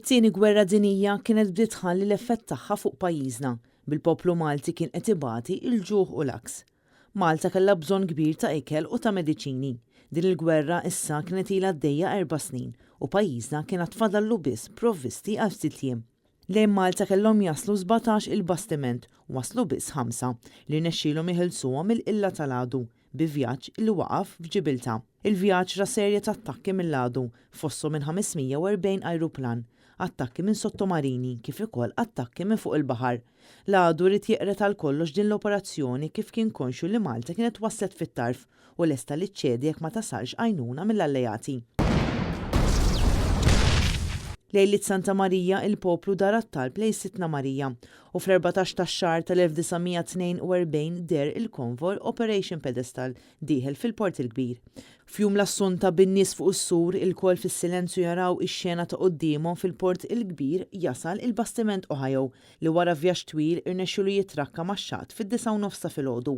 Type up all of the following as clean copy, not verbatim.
It-Tieni Gwerra Dinjija kienet bdiet tħalli l-effett tagħha fuq pajjiżna, bil-poplu Malti kien qed ibati l-ġuħ u l-għaks. Malta kellha bżonn kbir ta' ikel u ta' mediċini. Din il-gwerra issa kienet ilha għaddejja erba' snin u pajjiżna kien għad fadallu biss provvisti għal ftit jiem. Lejn Malta kellhom jaslu 17 il-bastiment, waslu biss ħamsa li rnexxielhom jeħilsuhom mill-qilla tal-għadu bi vjaġġ li waqaf f'Ġibiltà. Il-vjaġġ ra serje ta' attakki mill-għadu, fosthom minn 540 ajruplan, attakki minn sottomarini kif ukoll attakki minn fuq il-baħar. L-għadu ried jeqred għal kollox din l-operazzjoni kif kien konxju li Malta kienet waslet fit-tarf u lesta li ċċedi jekk ma tasalx għajnuna mill-alleati. Lejliet Santa Marija, il-poplu dar għat-talb lejn Sidtna Marija u fl-14 tax-xahar tal-1942 deher il-konvoj Operation Pedestal dieħel fil-Port il-Kbir. F'jum l-Assunta, bin-nies fuq is-sur, ilkoll fis-silenzju jaraw ix-xena ta' quddiemhom fil-Port il-Kbir jasal il-bastiment Ohio li wara vjaġġ twil irnexxielu jitrakka max-xatt fid-9:30 ta' filgħodu.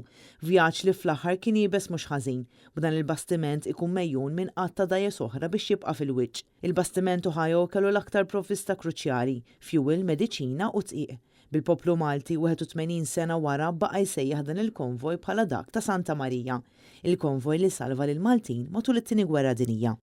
Vjaġġ li fl-aħħar kien iebes mhux ħażin, b'dan il-bastiment ikun megħjun minn għadd ta' dgħajjes oħra biex jibqa' fil-wiċċ. Il-bastiment Ohio kellu l-aktar provvista kruċjali, fuel, mediċina u dqiq. Bil-poplu Malti 81 sena wara baqa' jsejjaħ dan il-konvoj bħala dak ta' Santa Marija, il-konvoj li salva lil Maltin matul it-Tieni Gwerra Dinjija.